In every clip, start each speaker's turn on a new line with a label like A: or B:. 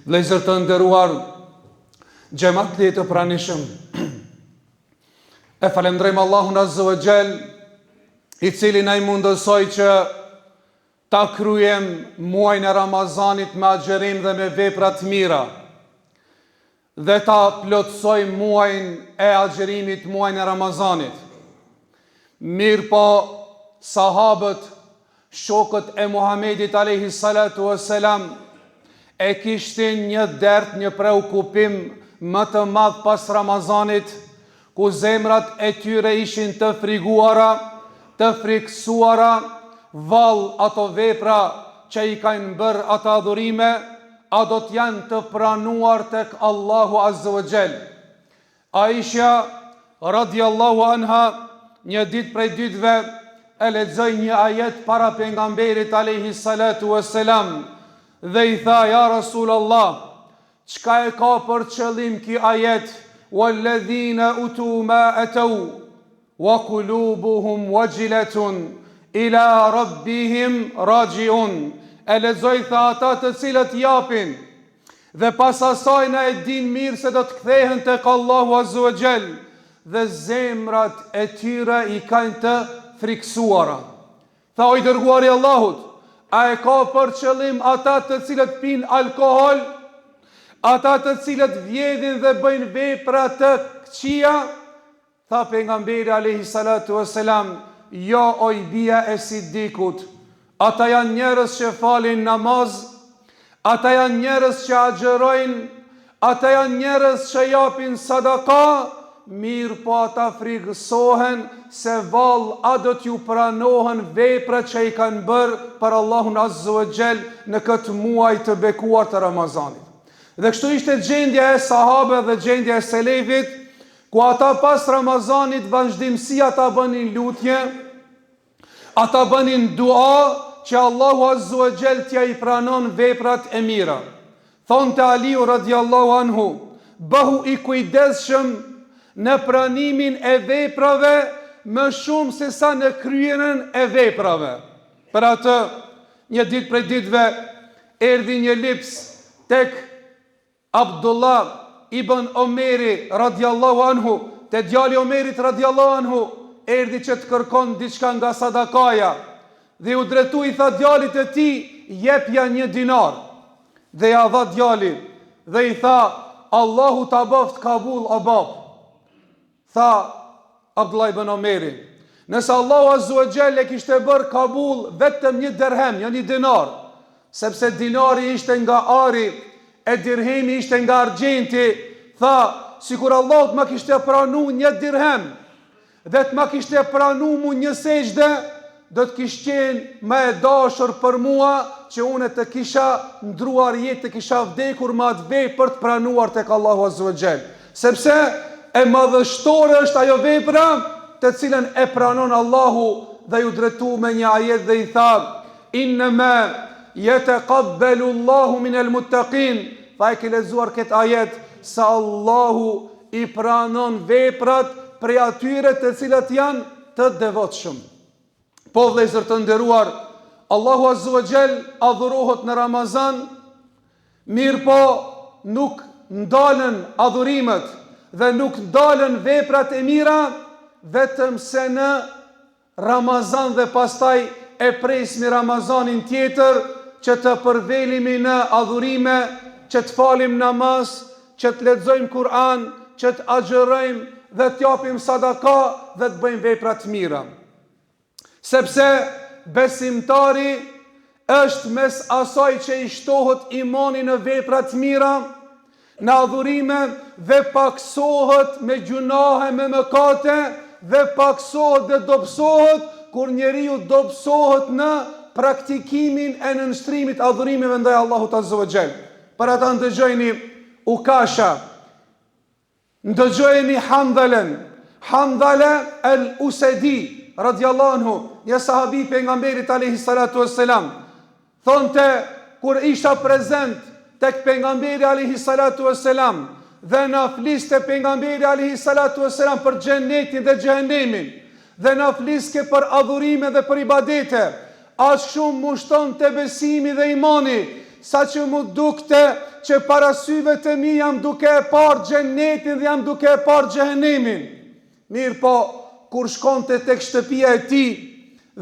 A: Vëllezër të nderuar, xhematli të pranishëm. E falënderojmë Allahun Azza wa Jall, i cili na i mundësoi që ta kryem muajin e Ramazanit me agjërim dhe me vepra të mira dhe ta plotësojmë muajin e agjërimit, muajin e Ramazanit. Mirëpo, sahabët, shokët e Muhamedit alejhi salatu ue selam e kishtin një dert, një preokupim më të madh pas Ramazanit, ku zemrat e tyre ishin të friguara, të frikësuara, vallë ato vepra që i kanë bërë ato adhurime, a do të janë të pranuar tek Allahu Azza wa Jall. Aisha, radijallahu anha, një ditë prej ditëve e lexoi një ajet para Pejgamberit alejhi salatu ue selam dhe i tha, Ja Rasulullah, çka e ka për qëllim ky ajet, Walladhina utu ma atau wa kulubuhum wajilatun ila rabbihim rajiun. E lexoi tha ata të cilët japin Dhe pas asaj na e dinë mirë se do të kthehen tek Allahu Azza wa Jall dhe zemrat e tyre i kanë të frikësuara. Tha o i dërguari i Allahut, a e ka për qëllim ata të cilët pinë alkohol, ata të cilët vjedhin dhe bëjnë vepra të këqija? Tha Pejgamberi alejhi salatu ue selam, Jo oj bija e Siddikut, ata janë njerëz që falin namaz, ata janë njerëz që agjërojnë, ata janë njerëz që japin sadaka, mirëpo ata frikësohen se vallë a do t'ju pranohen veprat që i kanë bërë për Allahun Azza wa Jall në këtë muaj të bekuar të Ramazanit. Dhe kështu ishte gjendja e sahabëve dhe gjendja e selefit, Ku ata pas Ramazanit vazhdimësi ata bënin lutje, ata bënin dua që Allahu Azza wa Jall t'ia i pranon veprat e mira. Thonte Aliu radiallahu anhu, bëhu i kujdesshëm në pranimin e veprave më shumë se sa në kryerjen e veprave. Për atë, një ditë prej ditëve, erdhi një lipës tek Abdullah ibn Omeri radiallahu anhu, te djali i Omerit radiallahu anhu, erdhi që të kërkon diçka nga sadakaja, dhe iu drejtu i tha djalit të tij, jepja një dinar. Dhe ia dha djali, dhe i tha, Allahu ta bëftë kabul o babë. Tha Abdullah ibn Omeri, nëse Allahu Azza wa Jall e kishte bërë kabul vetëm një derhem, jo një dinar, sepse dinari ishte nga ari e dirhemi ishte nga argjenti, tha, sikur Allahu të ma kishte pranu një dirhem dhe të ma kishte pranu mu një sexhde, do të kish qenë më e dashur për mua që unë të kisha ndruar jetë, të kisha vdekur me atë vepër të pranuar tek Allahu Azza wa Jall. Sepse e madhështore është ajo vepra të cilën e pranon Allahu dhe iu drejtu me një ajet dhe i tha Innama yataqabbalu Allahu min al-muttaqin Tha e ke lexuar këtë ajet se Allahu i pranon veprat prej atyre të cilët janë të devotshëm. Po vëllezër të nderuar, Allahu Azza wa Jall adhurohet në Ramazan, mirëpo nuk ndalen adhurimet dhe nuk ndalen veprat e mira vetëm se në Ramazan dhe pastaj e presmi Ramazanin tjetër që të përvelimi në adhurime, që të falim namaz, që të lexojmë Kur'an, që të agjërojmë dhe të japim sadaka dhe të bëjmë vepra të mira. Sepse besimtari është mes asaj që i shtohet imani në vepra të mira, në adhurime dhe pakësohet me gjynahe, me mëkate dhe pakësohet dhe dobësohet kur njeriu dobësohet në praktikimin e nënshtrimit adhurimeve ndaj Allahut Azza wa Jall. Për ata ndëgjojni Ukasha, ndëgjojeni Handalen, Handale el Usedi, radiallahu anhu, një sahabi i pejgamberit alejhi salatu vesselam, thonte kur isha prezent tek pejgamberi alejhi salatu vesselam dhe na fliste pejgamberi alejhi salatu vesselam për xhenetin dhe xhehenemin dhe na fliske për adhurime dhe për ibadete, Aq shumë m'u shtonte besimi dhe imani, saqë m'u dukte që para syve të mi jam duke e parë xhenetin dhe jam duke e parë xhehenemin. Mirëpo, kur shkonte tek shtëpia e tij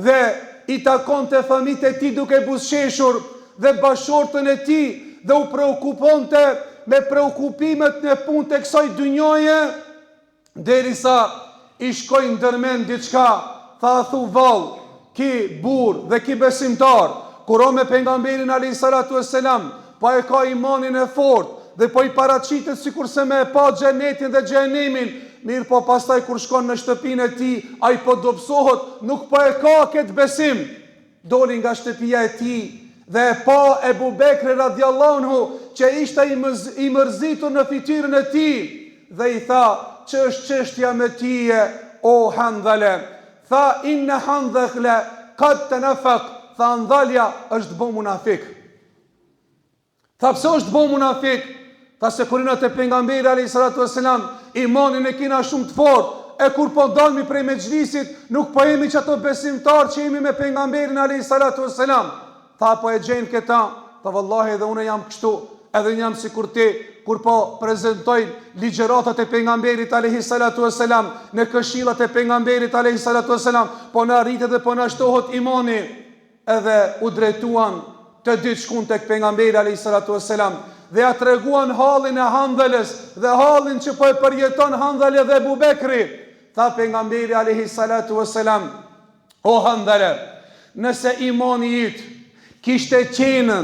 A: dhe i takonte fëmijët e tij duke buzëqeshur dhe bashkëshorten e tij dhe u preokuponte me preokupimet në punët e kësaj dynjaje, derisa i shkoi ndërmend diçka, tha a thu vallë, ky burrë dhe ky besimtar, kur o me pejgamberin alejhi salatu ue selam, po e ka imanin e fortë dhe po i paraqitet sikurse me e pa xhenetin dhe xhehenemin, mirëpo pastaj kur shkon në shtëpinë e tij, ai po dobësohet, nuk po e ka këtë besim. Doli nga shtëpia e tij dhe e pa Ebu Bekrin radiallahu anhu që ishte i mërzitur në fytyrën e tij dhe i tha, Ç'është çështja me tije, o Handhale? Tha, Inne Handhale kad tenafak, tha Handhalja është bo munafik. Tha pse është bo munafik? Tha se kur jena te pejgamberi alayhi salatu wasalam, imanin e kina shumë të fortë, e kur po dalmi prej mexhlisit, nuk po jemi qato besimtar që jemi me pejgamberin alayhi salatu wasalam. Tha po e gjen këta, tha vallahi edhe unë jam kështu, edhe unë jam sikur ti, kur po prezentoj ligjëratat e pejgamberit alayhi salatu wasalam, në këshillat e pejgamberit alayhi salatu wasalam, po na rritet dhe po na shtohet imani. Edhe u drejtuan të dy shkun tek Pejgamberi alejhi salatu ue selam dhe ja treguan hallin e Handhales dhe hallin që po e përjeton Handhale dhe Ebu Bekri. Tha Pejgamberi alejhi salatu ue selam, O Handhale, nëse imani yt kishte qenë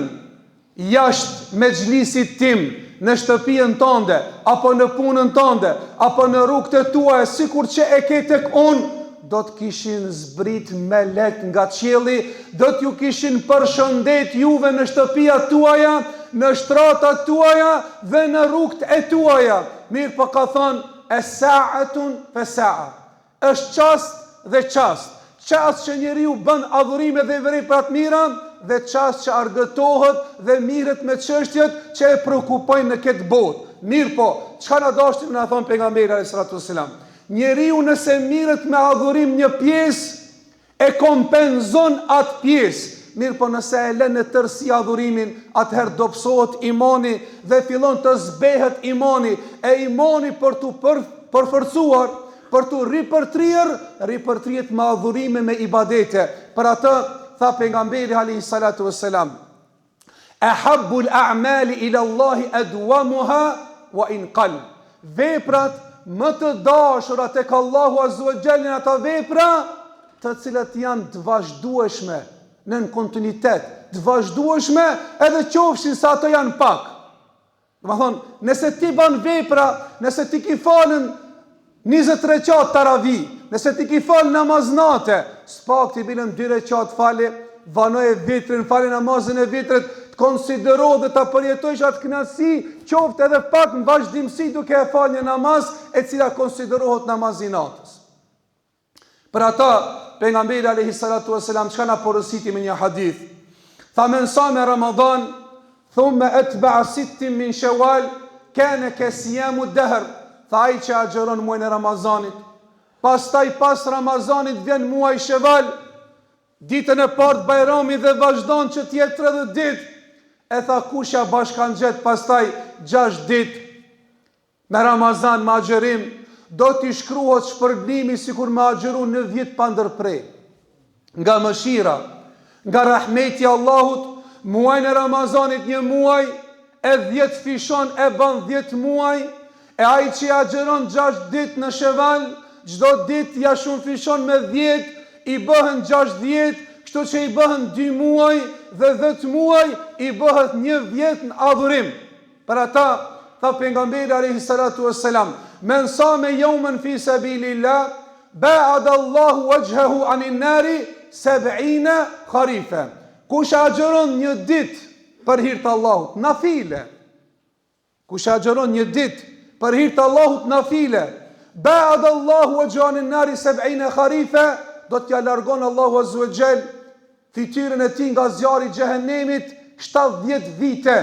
A: Jashtë mexhlisit tim, në shtëpinë tënde, apo në punën tënde, apo në rrugët e tua e sikur që e ke tek unë, do të kishin zbrit melekë nga qielli, do t'ju kishin përshëndet juve në shtëpiat tuaja, në shtratat tuaja dhe në rrugët e tuaja. Mirëpo ka thënë, Es-sa'atun fe-sa'a. Është çast dhe çast. Çast që njeriu bën adhurime dhe vepra të mira dhe çast që argëtohet dhe mirret me çështjet që e preokupojnë në këtë botë. Mirëpo, çka na dashti me na thonë pejgamberi alejhi salatu vesselam? Njeriu nëse mirret me adhurim një pjesë, E kompenzon atë pjesë, mirëpo nëse e lën në tërësi adhurimin, atëherë dobësohet imani dhe fillon të zbehet imani, e imani për t'u për, përforcuar, për t'u ripërtrirë, ripërtrihet me adhurime me ibadete. Për atë tha pejgamberi alejhi salatu vesselam, Ehabbul a'mali ila Allahi adwamuha wa in qall. Veprat më të dashura tek Allahu azza wa jall janë ato vepra të cilat janë të vazhdueshme në kontinuitet, të vazhdueshme edhe qofshin se ato janë pak. Domethonë, nëse ti ban vepra, nëse ti ki falën 20 reqat taravi, nëse ti ki falë namaz nate, s'pakti bilem 2 reqat fali, vanoje vitrin, fali namazin e vitrit, të konsiderohet dhe ta përjetojsh atë knaqësi, qoftë edhe pak në vazhdimësi duke e falë një namaz, e cila konsiderohet namaz i natës. Për ata, pejgamberi alejhi salatu vesselam çka na porositi me një hadith? Tha men same Ramadan, thumme etba'a sittin min Shawwal, kana ka siyamu dahr. Tha ai që agjëron muajin e Ramazanit, pastaj pas Ramazanit vjen muaji Sheval, ditën e parë të Bajramit dhe vazhdon që të jetë 30 ditë. E tha kush ja bashkangjet pastaj 6 ditë Me Ramazan me agjërim do t'i shkruhet shpërblimi sikur me agjëru një vit pa ndërpre. Nga mëshira, nga rahmeti i Allahut, muajin e Ramazanit një muaj e dhjetëfishon e bën 10 muaj, e ai që agjëron 6 ditë në Sheval, çdo ditë ja shumëfishon me 10, i bëhen 60, kështu që i bëhen 2 muaj dhe 10 muaj i bëhet një vjet në adhurim. Për ata, tha pejgamberi alejhi salatu ves selam, Men same yawman fi sabilillah, ba'ada Allahu wajhahu anin nari seb'ina kharifa. Kush agjëron një ditë për hir të Allahut, nafile. Kush agjëron një ditë për hir të Allahut nafile, ba'ada Allahu wajhahu anin nari seb'ina kharifa, do t'ia largon Allahu azza wa jall fytyrën e tij nga zjarri i xhehenemit 70 vite.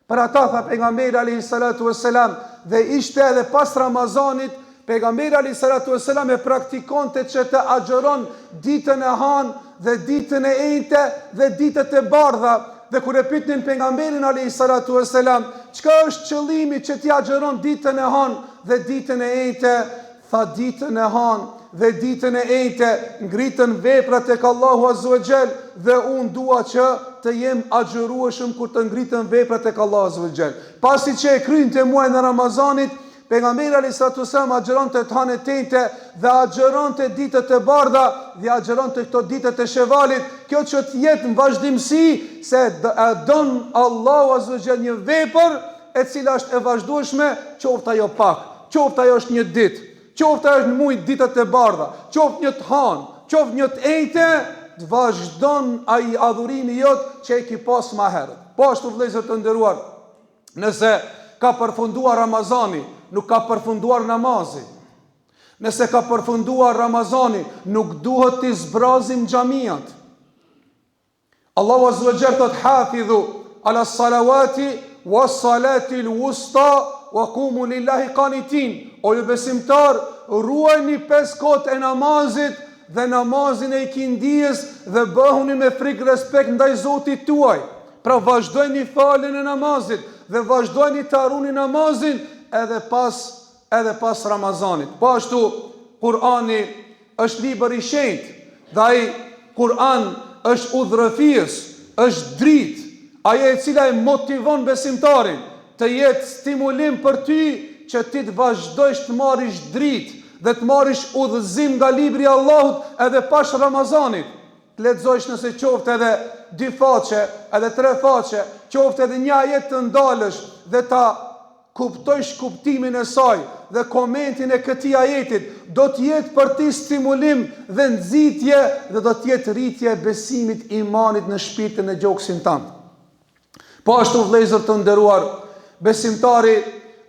A: Për ata tha pejgamberi alejhi salatu vesselam dhe ishte edhe pas Ramazanit, pejgamberi alejhi salatu vesselam e praktikonte që të agjëron ditën e hanë dhe ditën e enjte dhe ditët e bardha. Dhe kur e pyetnin pejgamberin alejhi salatu ue selam, çka është qëllimi që ti agjëron ditën e hanë dhe ditën e enjte, tha ditën e hanë dhe ditën e enjte ngritën veprat tek Allahu azze ue xhel dhe unë dua që të jem agjërueshëm kur të ngritën veprat tek Allahu azze ue xhel. Pasi që e kryente muajin e Ramazanit, Pejgamberi alejhi salatu ue selam agjëronte të hanë e të enjte dhe agjëronte ditët e bardha dhe agjëronte këto ditët e Shevalit, kjo që të jetë në vazhdimësi se e don Allahu azze ue xhel një vepër e cila është e vazhdueshme, qoftë ajo pak, qoftë ajo është një ditë, qoftë ajo është në muaj ditët e bardha, qoftë një të hanë, qoftë një të enjte, të vazhdon ai adhurimi jot që e ki pas ma herët. Po ashtu vëllezër të nderuar, Nëse ka përfunduar Ramazani, nuk ka përfunduar namazi. Nëse ka përfunduar Ramazani, nuk duhet t'i zbrazim xhamiat. Allahu azze ue xhel thot hafidhu ala salavati wa salati l-wusta wa kumu lillahi kanitin. O ju besimtar, ruajni pesë kohët e namazit dhe namazin e ikindijës dhe bëhuni me frikë respekt ndaj Zotit tuaj. Pra vazhdojni faljen e namazit dhe vazhdojni ta runi namazin edhe pas edhe pas Ramazanit. Po ashtu Kur'ani është libër i shenjtë dhe ai Kur'an është udhërrëfyes, është dritë, ajo e cila e motivon besimtarin të jetë stimulim për ty që ti të vazhdojsh të marrish dritë dhe të marrish udhëzim nga libri i Allahut edhe pas Ramazanit. Të lexojsh nëse qoftë edhe dy faqe, edhe tre faqe, qoftë edhe një ajet të ndalësh dhe ta kuptojsh kuptimin e saj dhe komentin e këtij ajetit, do të jetë për ty stimulim dhe nxitje dhe do të jetë rritje e besimit imanit në shpirtin e gjoksin tënd. Po ashtu vëllezër të nderuar, besimtari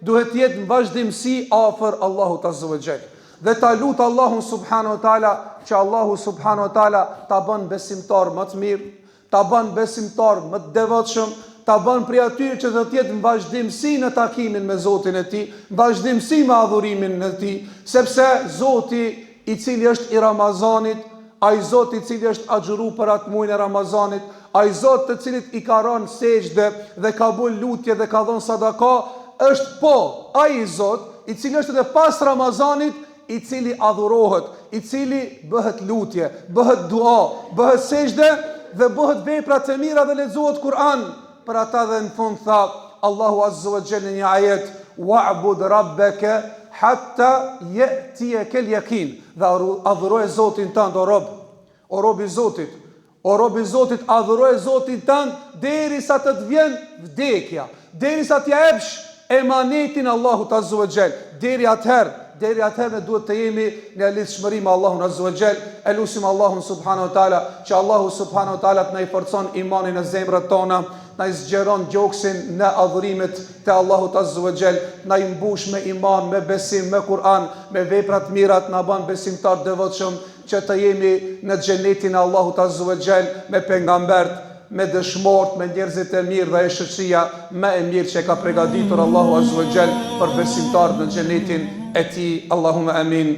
A: duhet të jetë në vazhdimësi afër Allahut Azza wa Jall dhe ta lut Allahun subhanahu wa taala që Allahu subhanahu wa taala ta bën besimtar më të mirë, ta bën besimtar më të devotshëm, ta bën prej atyre që do të jetë në vazhdimësi në takimin me Zotin e tij, në vazhdimësi me adhurimin e tij, sepse Zoti i cili është i Ramazanit, ai Zot i cili është agjëru për atë muajin e Ramazanit, ai Zot të cilit i ka ranë sexhde dhe ka bo lutje dhe ka dhënë sadaka, është po ai Zot i cili është edhe pas Ramazanit, i cili adhurohet, i cili bëhet lutje, bëhet dua, bëhet sexhde dhe bëhet vepra të mira dhe lexohet Kur'an. Për ata dhe në fund tha Allahu Azza wa Jall në një ajet, Wa'bud rabbeke hatta je'tijekel jekin, dhe adhuroje Zotin tënd o rob, o rob i Zotit, o rob i Zotit, adhuroje Zotin tënd derisa të të vjen vdekja, derisa t'ia jepsh emanetin Allahut Azza wa Jall, deri atëherë, deri atëherë ne duhet të jemi në lidhshmëri me Allahun Azza wa Jall, e lusim Allahun Subhanahu wa Taala që Allahu Subhanahu wa Taala të na i forcon imanin në zemrat tona, të na i zgjeron gjoksin në adhurimet te Allahut Azza wa Jall, të na i mbush me iman, me besim, me Kur'an, me vepra të mira, të na bën besimtar të devotshëm, që të jemi në xhenetin e Allahut Azza wa Jall me pejgambert, me dëshmorët, me njerëzit e mirë dhe ajo shoqëria më e mirë që e ka pregaditur Allahu Azza wa Jall për besimtarët në xhenetin e Tij. Allahumma amin.